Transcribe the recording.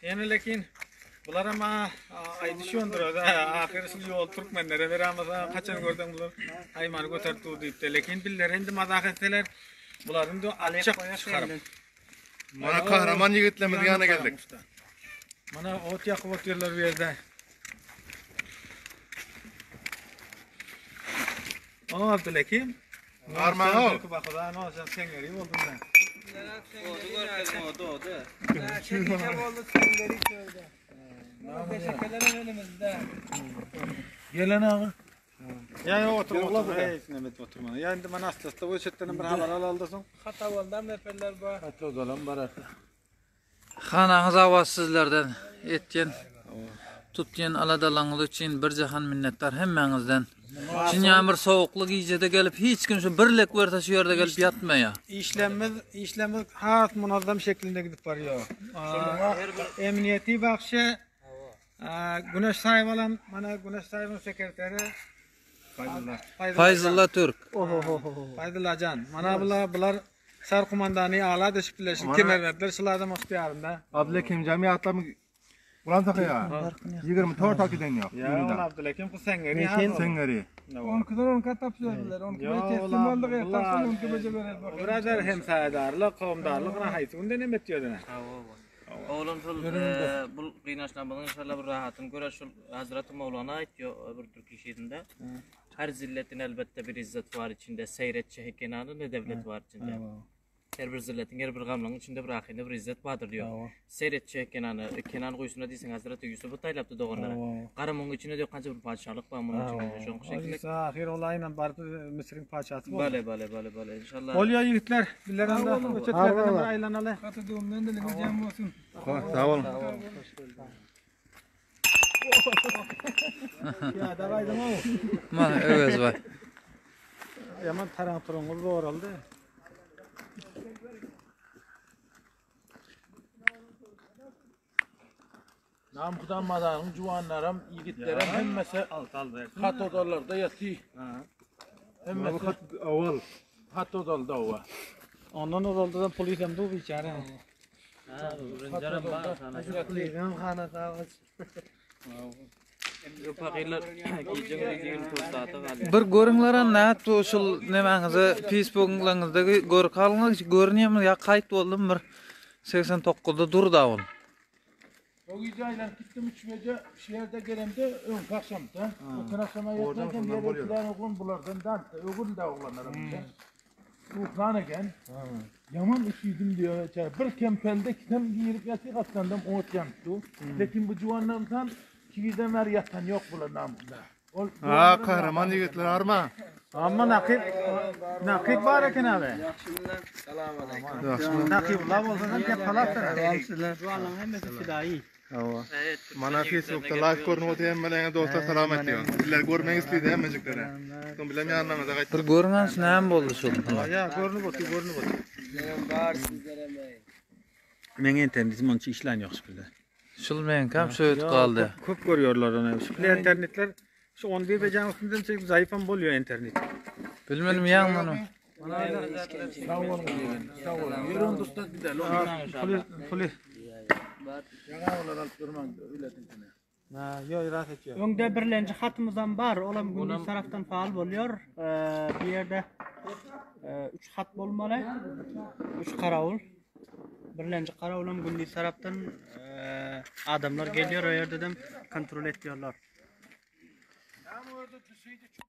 Ýene lekin bularam aýdyşýandyr ahyry şul ýol türkmenlere berämasa haçan görseň bular haýmany göterip dur diýipdir. Lekin billere indi mazak etseler bular indi atjak çykaryp. Mana kahraman ýigitlerimiziň ýanyna geldik. Mana ot ýakyp otyrlar bu ýerde. O Abdülekim. Armaň ol. Seňňeri boldum ben. Ody görkezme ody ody. Gelen aga. Ya ya otur otur. Hey, nemet oturma. Ya indi mana aslasda bu çetden bir habar al alda soň. Hanaňyz abat sizlerden etýän tutýan aladalaňyz üçin bir jahan minnetdar hemmäňizden. Şinýan bir sowukly gijede gelip hiç kim şu bir lek berse şu ýerde gelip ýatmaýar. Işlemimiz işlemimiz has munazzam şeklinde gidip barýar. Emniyeti bagşy Güneş saýyp alan mana Güneş saýybyň sekretary Faýzulla. Faýzulla Türk. Faýzulla jan. Mana bular bular sar kumandany ala deşipdiler. Şu kemerbentler şul adam ygtyýarynda. Abdylekim jam ýatlamy Ulan sakaýa. 24 tak giden ýok. Ýa ol Abdylekim ku seňňeri. Seňňeri. 12-den 12 tapşyrdylar. 12 bej teslim bolduk, ertaşdan 12 beje bereli bakalım. Birader hemsaýadarlyk, kowumdarlyk na haýsy günden hem etýär. Oglan şol bul gynaşlamyzyň inşallah bir rahatyny görer şol Hazreti Mowlana aýtýar bir türki şiirinde. Her zilletin elbetde bir izzet bar içinde, seýret şehi Kenany ne devlet bar içinde. Her bir zilletin, her bir gamlyň içinde bir ahyrynda bir izzet bardyr diýýär. Seýret şehi Kenany, Kenan guýusynda diýseň Hazreti Ýusuby taýlapdy doganlara. Gara muň içinde diýýär kança bir patyşalyk bar munuň içinde. Şoň şekilde. Isa ahyr ol aýnan bardy Müsüriň patyşasy boldy. Bale bale bale bale inşallah. Bolýar ýigitler, bizler onda öçetlerden bir aýlanaly. Gaty döwümden diliňiz jem bolsun. Sag boluň. Ýa-da gaýdyň-ow. Mana Öwezbaý. Ýaman taraň-turuňyz zoraldy. Namkudan mazaryň juwanlaram, ýigitlerem hemmesi hat odalarda ýaty. Hemmesi Hat awal. hat odalda owa. Ondan ozaldydan polisem dur biçäre. Bir görüňler näet bu şul nemäňizi Facebookyňyzda görüp galyňlar görünýärmi ýa kaýt boldum bir 89-da dur da ol. O gije aýlanyp gitdim üç beje şu ýerde gelemde öňki agşamda. Öten agşama ýetmezem ýere ikilen oglan bulardan dantda ögün de oglanlaram. Uklan eken. Ýaman üşüdim diýýär. Bir kempelde kitem girip ýatyk atlandam ot ýanyp dur. Lekin bu juwanlar san ikiden bäri ýatan ýok bular namysda. Ol Ha, kahraman ýigitler arma. Amma nakyp nakyp bar eken abi. Ýagşy. Nakyplar bolsa hem gep halapdyr. Hawa. Mana Facebookda live görünip otyr hemmeleriňe dostlar salam aýtýar. Sizler görmek isleýdi hemmejiklere. Soň bilem ýanlaryňyza Bir gaýtdyk. görüň näme boldy şul. Ýa görünip otyr, görünip otyr. Meň internetim onça işlän ýok şu bile. Şul meňkäm şöýt galdy. Köp görýärler ony. Şu bile internetler şu 11 bejäň üstünden çekip zaýypam bolýar internet. Bilmedim ýaň muny. Sag boluň diýen. Sag boluň. Ýörüň dostlar gidelim. Puli puli. Ýaňa olar alyp durmaň ülediňkini. Ha, ýo rahat etýär. Öňde birlenji hatymyzam bar, olam gündiz tarapdan faal bolýar. Bu ýerde 3 hat bolmaly. 3 garawul. Birlenji garawulam gündiz tarapdan adamlar gelýär, o ýerdedem kontrol etýärler. Näme orada düşeýdi çok.